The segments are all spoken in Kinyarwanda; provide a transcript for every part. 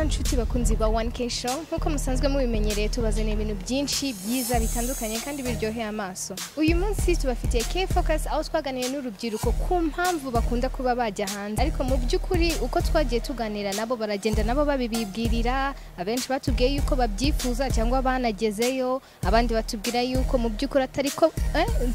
Neza nshuti bakunzi ba 1K Show, nkuko musanzwe mubimenyereye, tubazaniye ibintu byinshi byiza bitandukanye kandi biryoheye amaso. Uyu munsi tubafitiye K Focus, aho twaganiye n'urubyiruko ku mpamvu bakunda kuba bajya hanze. Ariko mu by'ukuri, uko twagiye tuganira nabo, baragenda nabo babibibwirira. Abenshi batubwiye yuko babyifuza cyangwa banagezeyo, abandi batubwira yuko mu by'ukuri atari ko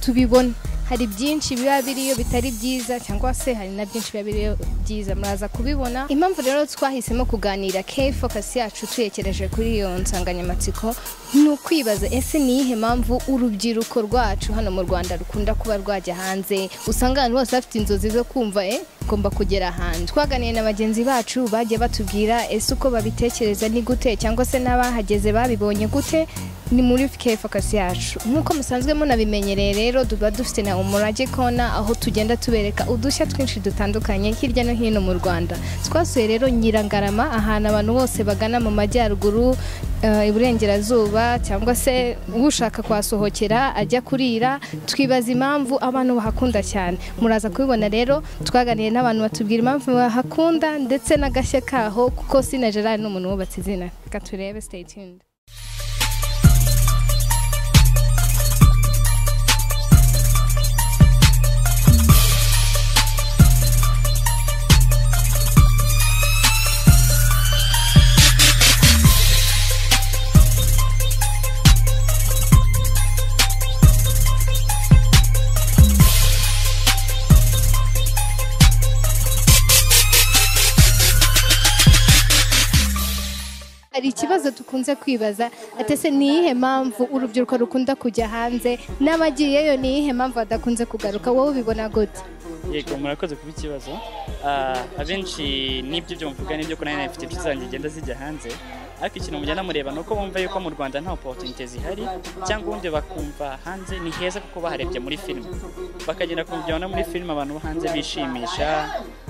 tubibona. Hari byinshi biba biriyo bitari byiza, cyangwa se hari na byinshi biba biriyo byiza, muraza kubibona. Impamvu rero twahisemo kuganira K Focus yacu tuyekereje kuri iyo nsanganyamatsiko ni ukwibaza: ese ni iyihe mpamvu urubyiruko rwacu hano mu Rwanda rukunda kuba rwajya hanze? Usanga abantu bose bafite inzozi zo kumva ngomba kugera hanze. Twaganiye na bagenzi bacu, bagiye batubwira ese uko babitekereza ni gute, cyangwa se n'abahageze babibonye gute. Ni muri K Focus yacu. Nk'uko musanzwe munabimenyereye rero, tuba dufite na Umurage Corner, aho tugenda tubereka udushya twinshi dutandukanye hirya no hino mu Rwanda. Twasuye rero Nyirangarama, ahantu abantu bose bagana mu majyaruguru, iburengerazuba, cyangwa se ushaka kuhasohokera ajya kurira. Twibaza impamvu abantu bahakunda cyane, muraza kubibona. Rero twaganiye n'abantu batubwira impamvu bahakunda ndetse n'agashya kaho, kuko Sina Gerard ni umuntu wubatse izina. Reka turebe, stay tuned. Hari ikibazo dukunze kwibaza ati: ese ni iyihe mpamvu urubyiruko rukunda kujya hanze? N'abagiyeyo, ni iyihe mpamvu badakunze kugaruka? Wowe ubibona gute? Yego, murakoze kuba ikibazo. Abenshi n'ibyo byo muvuga n'ibyo, ko nanjye mfite inshuti zanjye zigenda zijya hanze, ariko ikintu mugenda mureba ni uko bumva yuko mu Rwanda nta opportunity zihari, cyangwa ubundi bakumva hanze ni heza kuko baharebye muri filime, bakagenda kumva ibyo babona muri filime, abantu bo hanze bishimisha,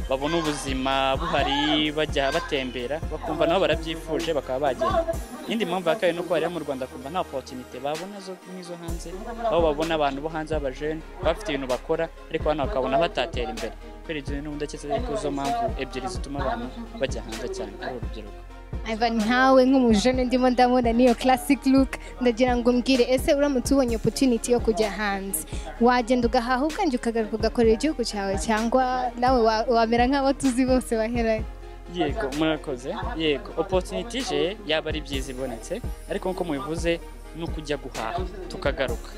babona ubuzima buhari, bajya batembera, bakumva nabo barabyifuje, bakaba bagenda. Iyindi mpamvu ya kabiri ni uko bareba mu Rwanda kumva nta opportunity babona zo nk'izo hanze, aho babona abantu bo hanze b'abajene bafite ibintu bakora, ariko hano bakabona batatera imbere. Kubera ibyo n'ubundi, ndakeka ko izo mpamvu ebyiri zituma abantu bajya hanze cyane ari urubyiruko. Ivan, nkawe nk'umujene ndimo ndabona niyo classic look, ndagira ngo umbwire: ese uramutse ubonye opportunity yo kujya hanze, wagenda ugahaha ubwenge, ukagaruka ugakorera igihugu cyawe, cyangwa nawe wamera nk'abo tuzi bose baherayo? Yego, murakoze. Yego, opportunity ije yaba ari byiza ibonetse, ariko nk'uko mubivuze ni ukujya guhaha tukagaruka,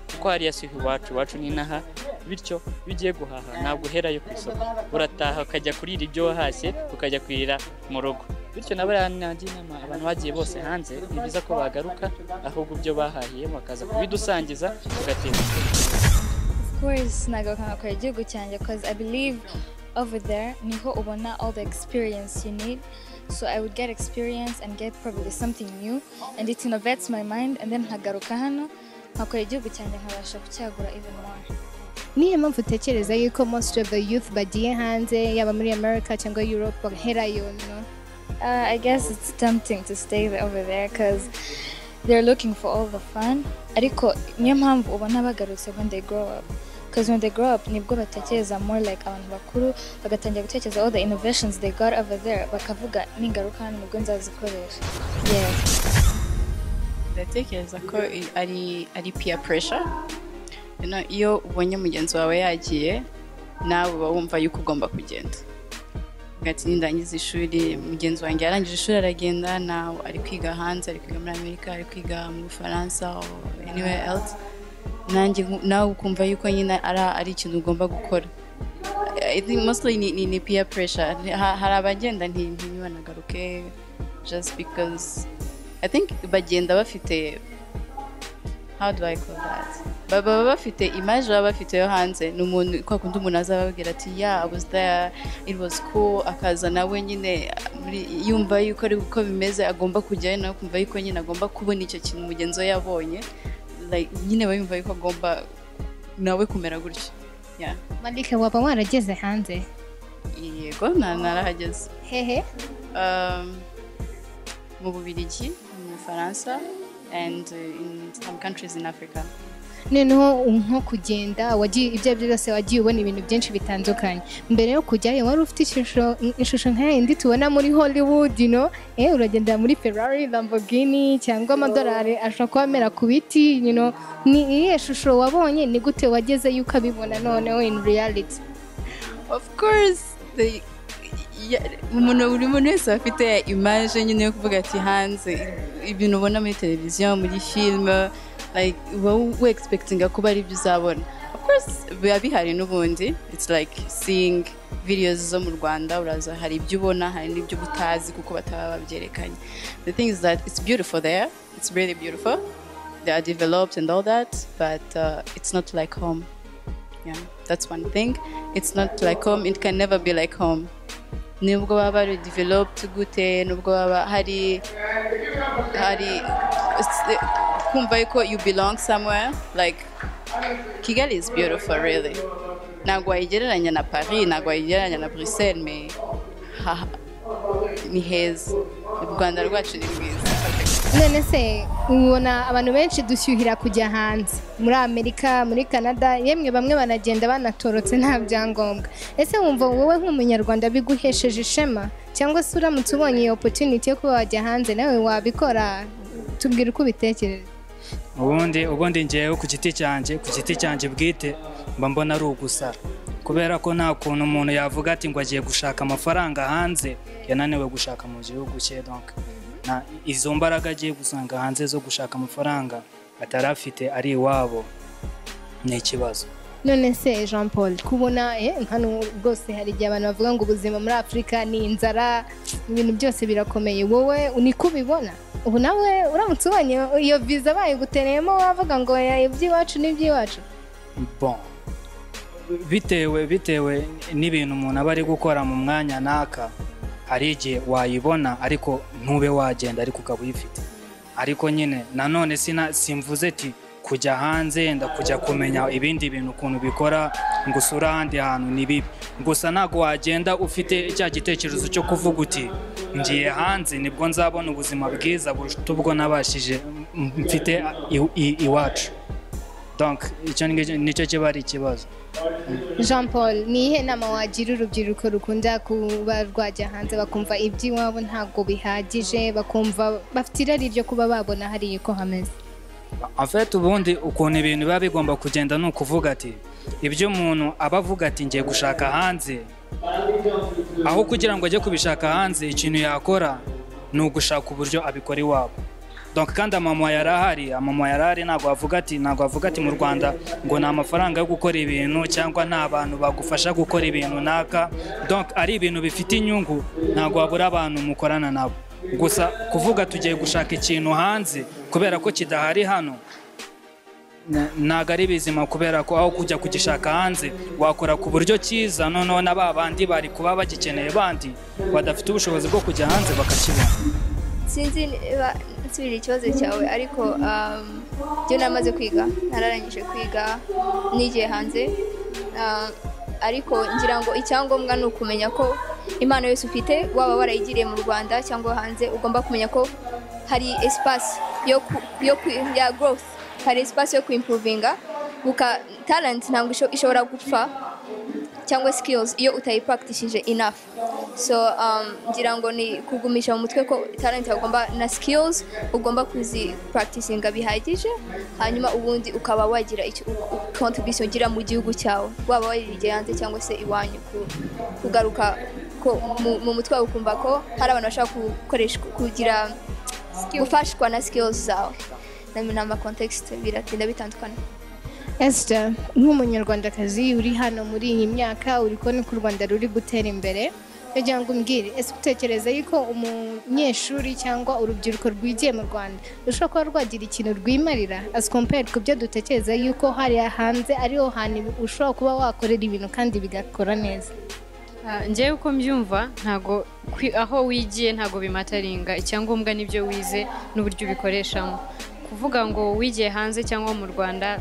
kuko hariya si iwacu, iwacu ni inaha. Bityo iyo ugiye guhaha ntabwo uherayo ku isoko, urataha ukajya kurira ibyo wahashye, ukajya kurira mu rugo. Bityo nabo nagira inama abantu bagiye bose hanze, ni byiza ko bagaruka, ahubwo ibyo bahahiye bakaza kubidusangiza, tugateza imbere. Of course nagaruka nkakora igihugu cyanjye, because I believe over there niho ubona all the experience you need. So I would get experience and get probably something new, and it innovates my mind, and then nkagaruka hano nkakora igihugu cyanjye, nkabasha kucyagura even more. Niyo mpamvu utekereza yuko most of the youth bagiye hanze, yaba muri America cyangwa Europe, baherayo, no? I guess it's tempting to stay over there because they're looking for all the fun. Ariko niyo mpamvu ubona bagarutse when they grow up. Because when they grow up nibwo batekereza more like abantu bakuru, bagatangira gutekereza all the innovations they got over there, bakavuga ningaruka hano nibwo nzazikoresha. Yes. Ndatekereza ko ari peer pressure. Iyo ubonye mugenzi wawe yagiye, nawe uba wumva yuko ugomba kugenda. Ati nindangiza ishuri, mugenzi wanjye yarangije ishuri aragenda, nawe ari kwiga hanze, ari kwiga muri Amerika, ari kwiga mu Bufaransa or anywhere else, nanjye nawe ukumva yuko nyine ari ikintu ugomba gukora. I think mostly ni peer pressure. Hari abagenda ntibanagaruke just because I think bagenda bafite, how do I call that, baba bafite image baba bafite yo hanze. Ni umuntu kwa kundi umuntu aza ababwira ati: "Yeah, I was there, it was cool," akaza nawe nyine yumva yuko ari uko bimeze, agomba kujyayo nawe, kumva yuko nyine agomba kubona icyo kintu mugenzi we yabonye. Like nyine aba yumva yuko agomba nawe kumera gutyo, yeah. Malika, waba warageze hanze? Yego, narahageze. Hehe? Mu Bubiligi, mu Bufaransa and in some countries in Africa. Noneho nko kugenda, wagiye, ibyo ari byo byose wagiye ubona ibintu byinshi bitandukanye. Mbere yo kujyayo wari ufite ishusho nka yindi tubona muri Hollywood, uragenda muri Ferrari, Lamborghini, cyangwa amadolari ashobora kuba amera ku biti. Ni iyihe shusho wabonye? Ni gute wageze yuko abibona noneho in reality? Of course, umuntu, buri muntu wese aba afite image nyine yo kuvuga ati hanze, ibintu ubona muri televiziyo, muri filime, like uba we expectinga kuba ari ibyo uzabona. Of course biba bihari n'ubundi. It's like seeing videos zo mu Rwanda, uraza hari ibyo ubona, hari n'ibyo uba utazi kuko bataba babyerekanye. The thing is that it's beautiful there, it's really beautiful, they are developed and all that, but it's not like home. Yeah, that's one thing. It's not like home. It can never be like home. Nubwo baba bari developed gute, nubwo baba hari kumva yuko you belong somewhere. Like Kigali is beautiful, really. Ntabwo wayigereranya na Paris, ntabwo wayigereranya na Bruxelles, mais ni heza. U Rwanda rwacu ni rwiza. None se ubona abantu benshi dushyuhira kujya hanze, muri Amerika, muri Canada, yemwe bamwe banagenda banatorotse nta byangombwa. Ese wumva wowe nk'Umunyarwanda biguhesheje ishema, cyangwa se uramutse ubonye iyo opportunity yo kuba wajya hanze nawe wabikora? Tubwire uko ubitekereza. Ubundi ngewe ku giti cyanjye bwite mba mbona ari ugusara, kubera ko nta kuntu umuntu yavuga ati ngo agiye gushaka amafaranga hanze yananiwe gushaka mu gihugu cye. Donc na izo mbaraga agiye gusanga hanze zo gushaka amafaranga atari afite ari iwabo ni ikibazo. None se Jean Paul, kubona hano rwose hari igihe abantu bavuga ngo ubuzima muri Afurika ni inzara, ibintu byose birakomeye, wowe niko ubibona? Ubu nawe uramutse ubonye iyo viza bayigutereyemo wavuga ngo iby'iwacu ni iby'iwacu? Bon, bitewe n'ibintu umuntu aba ari gukora mu mwanya naka, hari igihe wayibona ariko ntube wagenda, ariko ukaba uyifite. Ariko nyine nanone simvuze ati kujya hanze yenda kujya kumenya ibindi bintu ukuntu bikora, ngo usure ahandi hantu, ni bibi. Gusa ntabwo wagenda ufite cya gitekerezo cyo kuvuga uti ngiye hanze nibwo nzabona ubuzima bwiza buruta ubwo nabashije mfite iwacu. Donc icyo nicyo kiba ari ikibazo. Jean Paul, ni iyihe nama wagira urubyiruko rukunda kuba rwajya hanze, bakumva iby'iwabo ntabwo bihagije, bakumva bafite irari ryo kuba babona hariya uko hameze? En fait, ubundi ukuntu ibintu biba bigomba kugenda ni ukuvuga ati ibyo umuntu aba avuga ati ngiye gushaka hanze, aho kugira ngo ajye kubishaka hanze, ikintu yakora ni ugushaka uburyo abikora iwabo. Donc kandi amama yarahari, amama yarahari. Ntabwo wavuga ati mu Rwanda ngo ni amafaranga yo gukora ibintu cyangwa nta bantu bagufasha gukora ibintu naka. Donc ari ibintu bifite inyungu, ntabwo wabura abantu mukorana nabo. Gusa kuvuga tugiye gushaka ikintu hanze kubera ko kidahari hano ntabwo ari bizima, kubera ko aho kujya kugishaka hanze wakora ku buryo cyiza, noneho na ba bandi bari kuba bagikeneye, bandi badafite ubushobozi bwo kujya hanze, bakakibona. Sinzi niba nsubira ikibazo cyawe, ariko njyewe namaze kwiga, nararangije kwiga, nigiye hanze, ariko ngira ngo icyangombwa ni ukumenya ko impano yose ufite, waba warayigiriye mu Rwanda cyangwa hanze, ugomba kumenya ko hari espace yo ya growth, hari espace yo kuimprovinga buka. Talent ntabwo ishobora gupfa cyangwa skills iyo utayipracticije enough. So ngira ngo ni kugumisha mu mutwe ko talent ugomba na skills ugomba kuzipracticinga bihagije, hanyuma ubundi ukaba wagira icyo contribution ugira mu gihugu cyawe, waba warigiye hanze cyangwa se iwanyu. Kugaruka ko mu mutwe wawe ukumva ko hari abantu bashobora gukoresha, kugira, gufashwa na skills zawe n'ama context biratinda bitandukana. Esther, nk'Umunyarwandakazi uri hano muri iyi myaka, uri kubona ko u Rwanda ruri gutera imbere, ndagira ngo umbwire, ese utekereza yuko umunyeshuri cyangwa urubyiruko rwigiye mu Rwanda rushobora kuba rwagira ikintu rwimarira as compared ku byo dutekereza yuko hariya hanze ariho hantu ushobora kuba wakorera ibintu kandi bigakora neza? Njyewe uko mbyumva, ntago aho wigiye ntago bimatteringa. Icyangombwa nibyo wize n'uburyo ubikoreshamo. Kuvuga ngo wigiye hanze cyangwa mu Rwanda.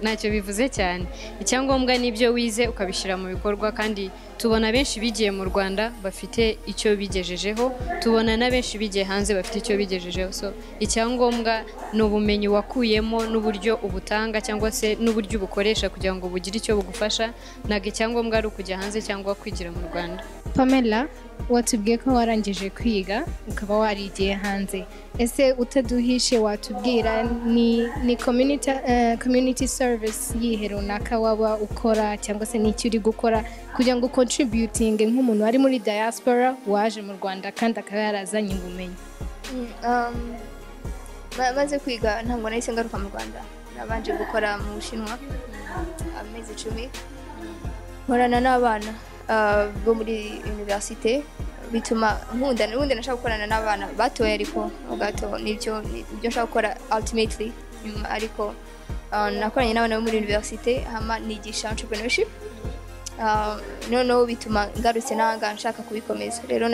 Ntacyo bivuze cyane. Icyangombwa ni ibyo wize ukabishyira mu bikorwa, kandi tubona benshi bigiye mu Rwanda bafite icyo bigejejeho, tubona na benshi bigiye hanze bafite icyo bigejejeho. So icyangombwa ni ubumenyi wakuyemo n'uburyo ubutanga cyangwa se n'uburyo ubukoresha kugira ngo bugire icyo bugufasha. Ntabwo icyangombwa ari ukujya hanze cyangwa kwigira mu Rwanda. Pamela, watubwiye ko warangije kwiga ukaba warigiye hanze. Ese utaduhishe watubwira ni community service yihe runaka waba ukora, cyangwa se n'icyo uri gukora kugira ngo contributing nk'umuntu wari muri diaspora waje mu Rwanda kandi akaba yarazanye ubumenyi? Maze kwiga ntabwo nahise ngaruka mu Rwanda. Nabanje gukora mu Bushinwa amezi 10, nkorana n'abana bo muri université, bituma nkunda. N'ubundi nashaka gukorana n'abana batoya, ariko gato nibyo nshaka gukora ultimately nyuma. Ariko nakoranye n'abana bo muri université, hama nigisha entrepreneurship. Noneho bituma ngarutse nanga nshaka kubikomeza. Rero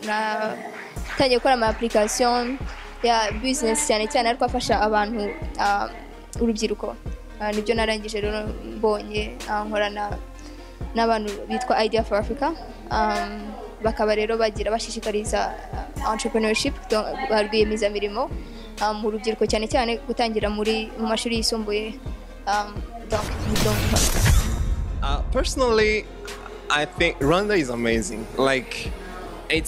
natangiye gukora ama application ya business cyane cyane, ariko afasha abantu, urubyiruko. Nibyo narangije rero mbonye, nkorana n'abantu bitwa Idea for Africa, bakaba rero bagira bashishikariza entrepreneurship, donc ba rwiyemezamirimo mu rubyiruko, cyane cyane gutangira mu mashuri yisumbuye. Donc nibyo nkora. Personally, I think Rwanda is amazing. Like, it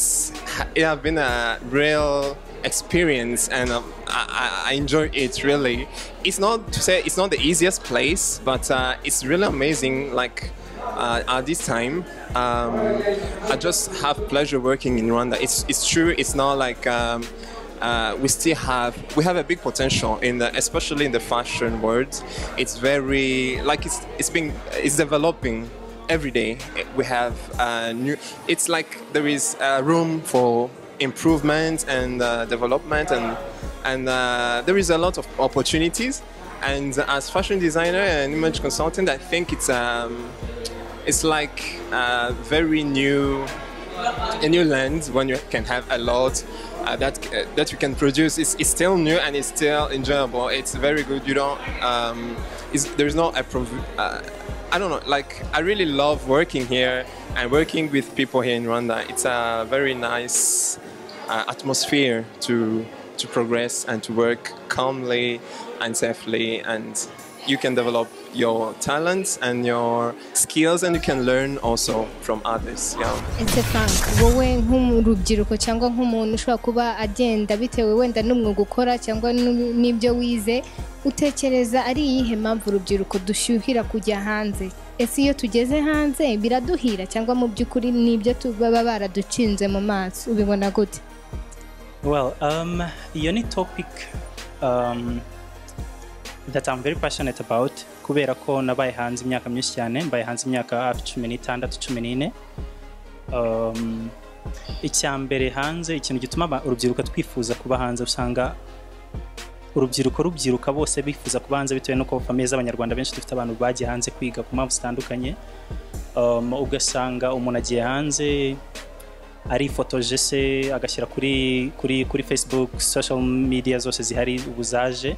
has been a real experience, and I enjoy it really. It's not to say it's not the easiest place, but it's really amazing. Like, at this time, I just have pleasure working in Rwanda. It's true. It's not like we still have we have a big potential in the especially in the fashion world. It's very like it's been it's developing every day. We have new. It's like there is room for improvement and development, and there is a lot of opportunities. And as fashion designer and image consultant, I think it's like a very new a new land when you can have a lot that you can produce. It's still new and it's still enjoyable. It's very good. You don't there's not a I don't know. Like, I really love working here and working with people here in Rwanda. It's a very nice atmosphere to progress and to work calmly and safely, and you can develop your talents and your skills, and you can learn also from others. Yeah. Ese Frank, wowe nk'urubyiruko cyangwa nk'umuntu ushobora kuba agenda bitewe wenda n'umwuga ukora cyangwa n'ibyo wize, utekereza ari iyihe mpamvu urubyiruko dushyuhira kujya hanze? Ese iyo tugeze hanze biraduhira, cyangwa mu by'ukuri n'ibyo baba baraducinze mu maso? Ubibona gute? Well, iyo ni topic that I'm very passionate about, kubera ko nabaye hanze imyaka myinshi cyane. Mbaye hanze imyaka hafi 16, 14. Icya mbere, hanze, ikintu gituma urubyiruko twifuza kuba hanze, usanga urubyiruko rubyiruka bose bifuza kuba hanze bitewe n'uko famille z'Abanyarwanda benshi dufite abantu bagiye hanze kwiga ku mpamvu zitandukanye. Ugasanga umuntu agiye hanze arifotoje se, agashyira kuri Facebook, social media zose zihari ubu zaje.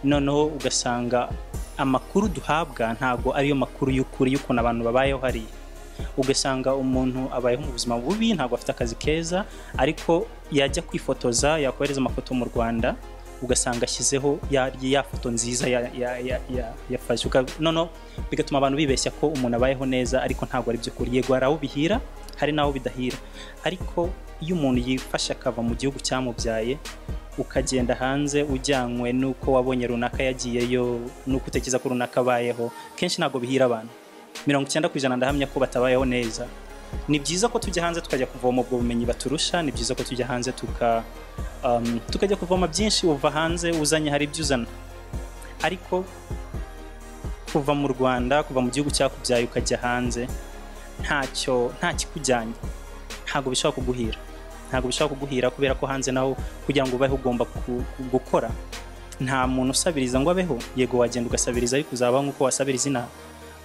Noneho ugasanga amakuru duhabwa ntago ariyo makuru y'ukuri y'ukuntu abantu babayeho hariya. Ugasanga umuntu abayeho mu buzima bubi, ntabwo afite akazi keza, ariko yajya kwifotoza, yakohereza amafoto mu Rwanda, ugasanga ashyizeho ya foto nziza yafashe. Noneho bigatuma abantu bibeshya ko umuntu abayeho neza, ariko ntabwo ari by'ukuri. Yego, hari aho bihira, hari n'aho bidahira, ariko iyo umuntu yifashe akava mu gihugu cyamubyaye, ukagenda hanze ujyanywe n'uko wabonye runaka yagiyeyo, n'uko utekereza ko runaka abayeho, kenshi ntabwo bihira. Abantu 90% ndahamya ko batabayeho neza. Ni byiza ko tujya hanze tukajya kuvoma ubwo bumenyi baturusha. Ni byiza ko tujya hanze tukajya kuvoma byinshi. Uva hanze uzanye, hari ibyo uzana, ariko kuva mu Rwanda, kuva mu gihugu cyakubyaye ukajya hanze ntacyo, nta kikujyanye, ntabwo bishobora kuguhira. Ntabwo bishobora kuguhira, kubera ko hanze naho kugira ngo ubeho ugomba gukora. Nta muntu usabiriza ngo abeho. Yego, wagenda ugasabiriza, ariko uzabaho nk'uko wasabiriza inaha,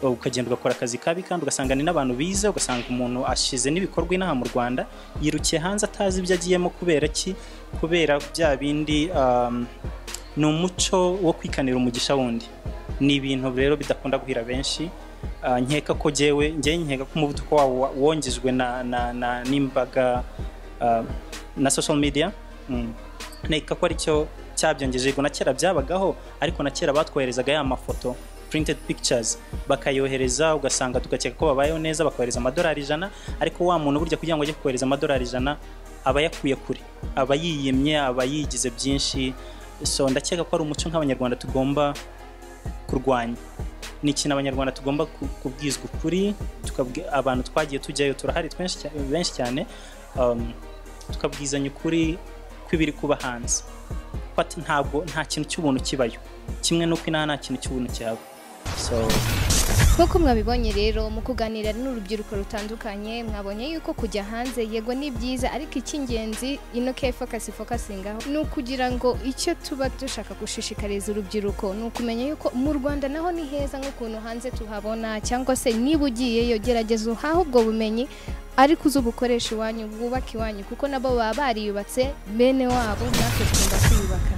ukagenda ugakora akazi kabi, kandi ugasanga ni n'abantu bize. Ugasanga umuntu ashize n'ibikorwa inaha mu Rwanda, yirukiye hanze atazi ibyo agiyemo. Kubera ki? Kubera bya bindi, ni umuco wo kwikanira umugisha wundi. Ni ibintu rero bidakunda guhira benshi. Nkeka ko jewe nge nkeka ko umuvuduko wawo wongejwe na n'imbaga na social media. Nkeka ko aricyo cyabyongeje. Yego na kera byabagaho, ariko na kera batwoherezaga ya mafoto, printed pictures, bakayohereza ugasanga tugakeka ko babayeho neza, bakohereza $100, ariko wa muntu burya kugira ngo ajye kohereza $100 aba yakuye kure, aba yiyimye, aba yigize byinshi. So ndakeka ko ari umuco nk'abanyarwanda tugomba kurwanya. Ni ikintu abanyarwanda tugomba kubwizwa ukuri, abantu twagiye tujyayo turahari benshi cyane, tukabwizanya ukuri kw'ibiri kuba hanze. Ntabwo nta kintu cy'ubuntu kibayo, kimwe n'uko inaha nta kintu cy'ubuntu cyaba. So nkuko mwabibonye rero mu kuganira n'urubyiruko rutandukanye, mwabonye yuko kujya hanze yego ni byiza, ariko icy'ingenzi ino K-Focus focusingaho ni ukugira ngo icyo tuba dushaka gushishikariza urubyiruko ni ukumenya yuko mu Rwanda naho ni heza nk'ukuntu hanze tuhabona, cyangwa se niba ugiyeyo gerageza uhahe ubwo bumenyi ariko uzubukoresha iwanyu, bwubake iwanyu, kuko nabo baba bariyubatse bene wabo, natwe tugomba kwiyubaka.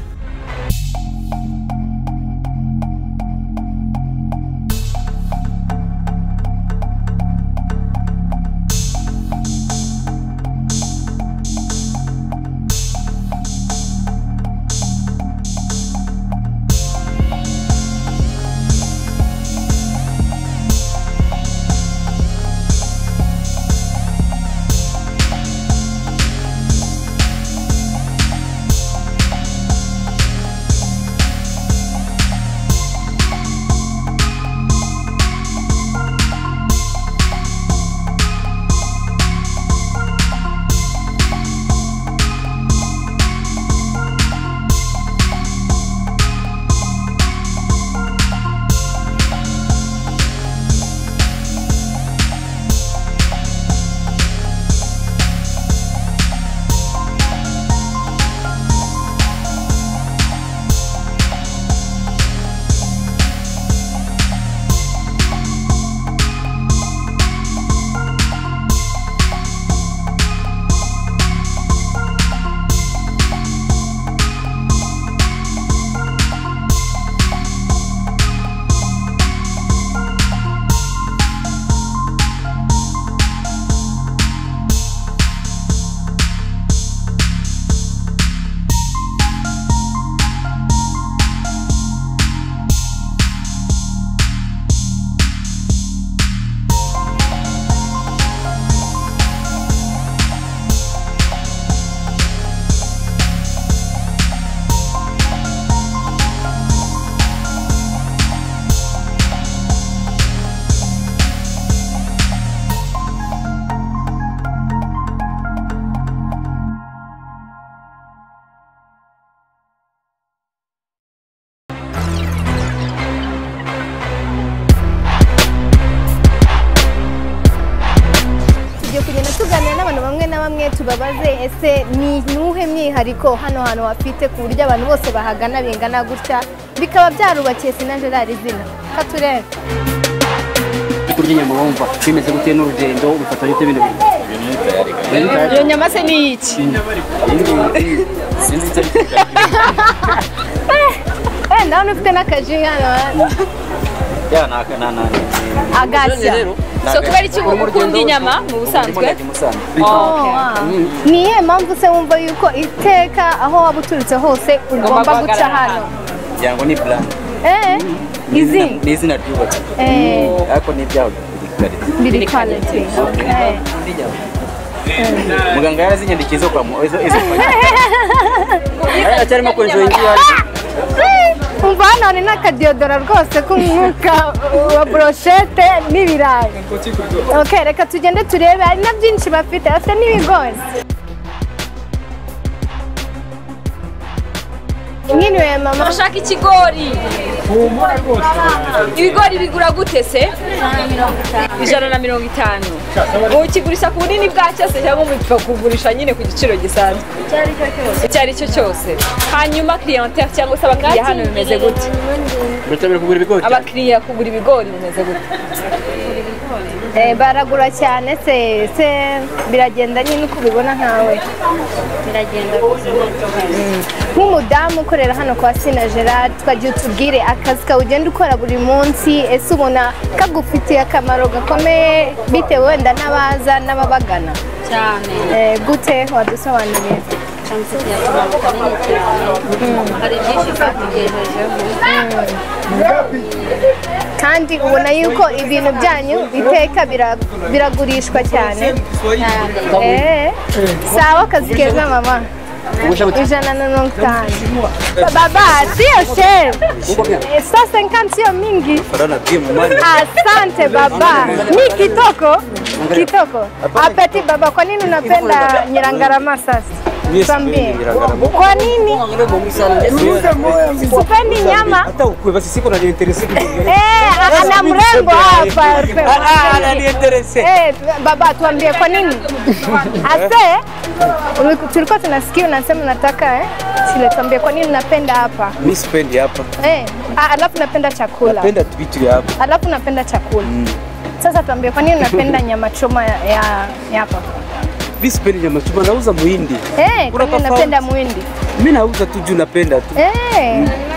Tubabaze ese ni nuhe mwihariko hano hantu hafite ku buryo abantu bose bahagana bingana gutya, bikaba byarubakiye Sina Gerard izina katurebe. Kurya inyama wumva bimeze gute n'urugendo ubifatanya ute bino bintu? Iyo nyama se ni iki? Sinzi icyo ari cyo. Ndabona ufite n'akaji hano. Ya na agashya. So kubera iki ukunda inyama mu busanzwe? Ni iyihe mpamvu se wumva yuko iteka aho waba uturutse hose ugomba guca hano? Ngira ngo ni brand. Izina ni izina ryubatse. Ariko ni ibyaho biri quality. Muganga yarazinyandikiye izo kwa izo acyarimo kwenjoyinga. Umva hano ni n'akadiyodora rwose k'umwuka wa brochette n'ibirayi. Okay, reka tugende turebe, hari na byinshi bafite, bafite n'ibigori. Mwiriwe mama. Urashaka ikigori? Ibigori bigura gute se? 150. Ukigurisha ku bunini bwacyo se cyangwa mupfa kugurisha nyine ku giciro gisanzwe? Icyo ari cyo cyose. Hanyuma clientèle cyangwa se abakiriya hano bimeze gute? Bitabira kugura ibigori. Abakiriya kugura ibigori bimeze gute? Baragura cyane se biragenda nyine uko ubibona nkawe. Biragenda. Nk'umudamu ukorera hano kwa Sina Gerard, twagiye utubwire akazi kawe ugenda ukora buri munsi, ese ubona kagufitiye akamaro gakomeye bitewe wenda n'abaza n'ababagana? Cyane. Gute wadusobanuriye? Kamfitiye akamaro kanini cyane. Hari byinshi katugejejeho. Kandi ubona yuko ibintu byanyu iteka biragurishwa cyane. Sawa, akazi keza mama. 150. Baba, sio cher. 150 sio mingi. Asante baba. Ni kitoko. Kitoko. Apeti baba, kwa nini unapenda Nyirangarama sasa? Tuambie. Kwa nini? Sipendi nyama. Hata ukue basi siko na interesse kidogo. Ana mrembo hapa. Ana interesse. Baba tuambie kwa nini? Ase tulikuwa tunasikia unasema unataka sile, tuambie kwa nini unapenda hapa? Mimi sipendi hapa. Alafu napenda chakula. Napenda vitu ya hapa. Alafu napenda chakula. Sasa tuambie kwa nini unapenda nyama choma ya hapa? Mimi sipendi nyama choma, nauza muhindi. Kwa nini unapenda muhindi? Mimi nauza tu juu napenda tu.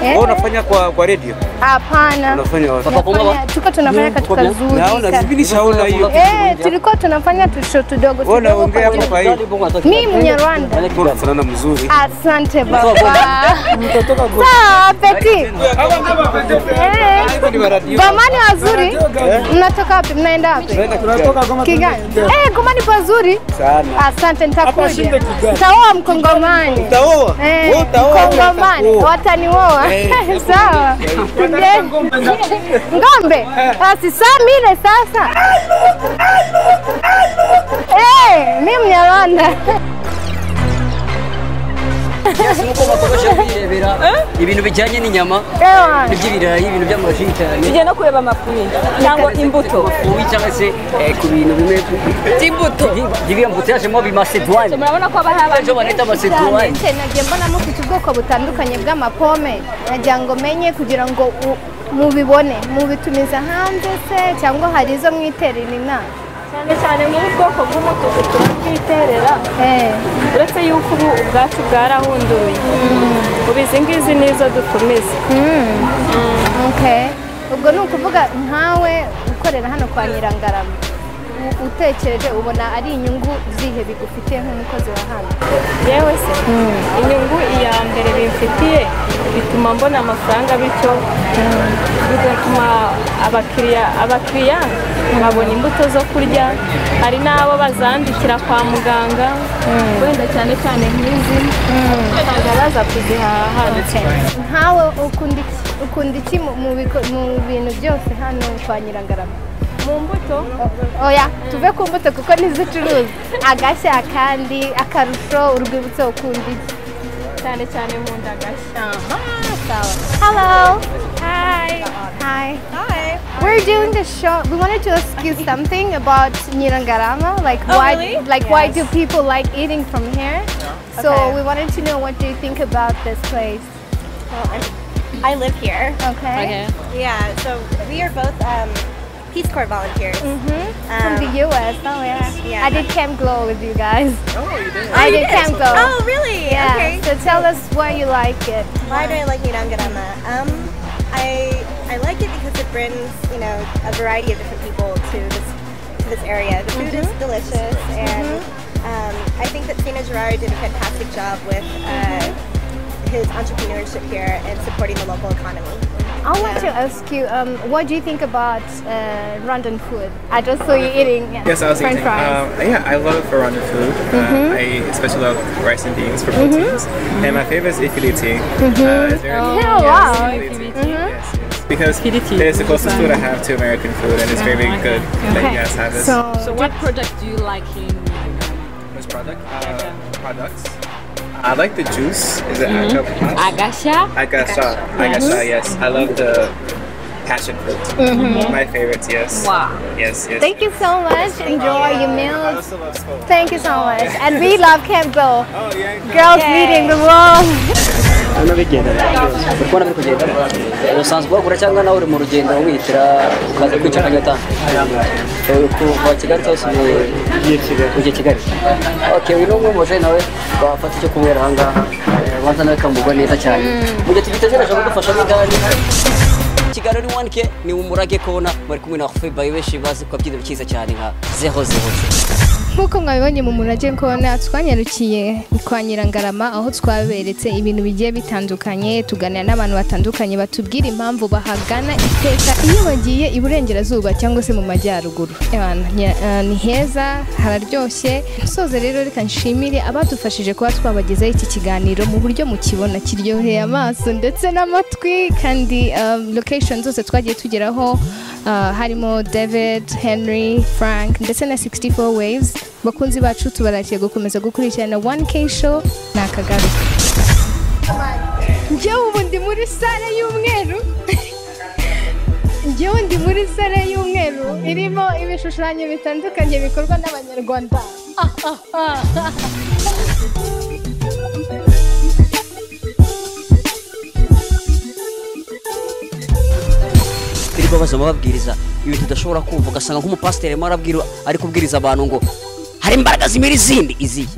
Wewe unafanya kwa radio? Hapana. Unafanya wapi? Tulikuwa tunafanya katika Zuri. Naona mimi nishaona hiyo. Tulikuwa tunafanya tusho tudogo tudogo. Wewe unaongea hapo kwa hiyo. Mimi Mnyarwanda. Unafanana mzuri. Asante baba. Sawa, apeti. Gomani wazuri. Mnatoka wapi? Mnaenda wapi? Tunatoka Goma. Kigali. Goma ni pazuri. Sana. Asante, nitakuja. Nitaoa Mkongomani. Utaoa? Mkongomani. Wataniwoa. Sawa. Ngombe. Basi saa mile sasa. Mimi Mnyarwanda. Nuko bakoresha kwirebera ibintu bijyanye n'inyama by'ibirayi, ibintu by'amafi cyane. Tujye no kureba amafuyi cyangwa imbuto. Cyangwa se ku bintu bimwe by'imbuto. By'imbuto yajemo bimacedoine. Murabona ko abaha abantu banita macedoine. Nagiye mbona mufite ubwoko butandukanye bw'amapome, nagira ngo menye kugira ngo mubibone, mubitumiza hanze se cyangwa hari izo mwiterera inama? Cyane cyane muri bwoko bw'umutuku turatwiterera. Uretse yuko ubu ubwacu bwarahunduye. Ubu izi ngizi nizo dutumiza. Okay. Ubwo ni ukuvuga nkawe ukorera hano kwa Nyirangarama, utekereje ubona ari inyungu zihe bigufitiye nk'umukozi wa hano? Yewe se, inyungu iya mbere bimfitiye bituma mbona amafaranga, bityo bigatuma abakiriya babona imbuto zo kurya. Hari n'abo bazandikira kwa muganga, wenda cyane cyane nk'izi usanga baza kuzihaha. Nkawe ukunda iki mu bintu byose hano kwa Nyirangarama? Mu mbuto? Oya, tuve ku mbuto kuko nizicuruza. Agashya kandi akarusho urwibutso ukunda iki? Cyane cyane nkunda agashya. Sawa. Hello. Hi. Hi. Hi. We're doing the show. We wanted to ask you something about Nyirangarama, like why, really? Like Yes. Why do people like eating from here? So Okay. we wanted to know, what do you think about this place? Well, I live here. Okay. Yeah. So we are both Peace Corps volunteers. From the U.S. Oh yeah. Yeah. I did Camp Glow with you guys. Oh, you did. I did Camp Glow. Oh, really? Yeah. Okay. So tell us why you like it. Why do I like Nyirangarama? I like it because it brings, you know, a variety of different people to this area. The food is delicious, and I think that Sina Gerard did a fantastic job with his entrepreneurship here and supporting the local economy. I want to ask you, what do you think about Rwandan food? I just saw you eating Yes, I was French eating. fries. Yeah, I love Rwandan food. I especially love rice and beans for proteins. And my favorite is ifiriti. It's very Oh, wow. Yes, yes. Because it is the closest food I have to American food, and it's very good that you guys have this. So what product do you like in Which product? Products. I like the juice. Is it Agasha? Agasha. Agasha, yes. I love the passion fruit. My favorite, yes. Wow. Yes, yes. Thank you so much. Enjoy your meals. I also love Skol. Thank you so much. And we love Camp Glow. Oh, yeah. Girls leading the world. Hano bigenda uri kubona biri kugenda. Usanzwe wagura cyangwa nawe uri mu rugendo wihitira ukaza kwica akanyota? Kuva Kigali cyose ugiye Kigali. Okay, uyu ni umwe mu bajene nawe bafata icyo kunywera aha ngaha, banza nawe kamugwa neza cyane. Mu gihe tugitegereje kudufasha n'igare. Kigali ni 1K ni Umurage Corner, bari kumwe na Khufi Bayi benshi bazi ku kabyiniro cyiza cyane nka 000. Nk'uko mwabibonye mu Murage Corner, twanyarukiye kwa Nyirangarama aho twaberetse ibintu bigiye bitandukanye, tuganira n'abantu batandukanye batubwira impamvu bahagana iteka iyo bagiye iburengerazuba cyangwa se mu majyaruguru. Ni heza, hararyoshye. Nsoze rero reka nshimire abadufashije kuba twabagezaho iki kiganiro mu buryo mukibona kiryoheye amaso ndetse n'amatwi, kandi location zose twagiye tugeraho, harimo David, Henry, Frank ndetse na 64 Waves. Bakunzi bacu tubarakiye gukomeza gukurikirana 1K Show na Akagaruka. Njyewe ubu ndi muri sale y'umweru. Njyewe ndi muri sale y'umweru irimo ibishushanyo bitandukanye bikorwa n'Abanyarwanda. Birirwa baza bababwiriza ibintu udashobora kumva, ugasanga nk'umupasiteri arimo arabwira, ari kubwiriza abantu ngo hari imbaraga zimira izindi iziye.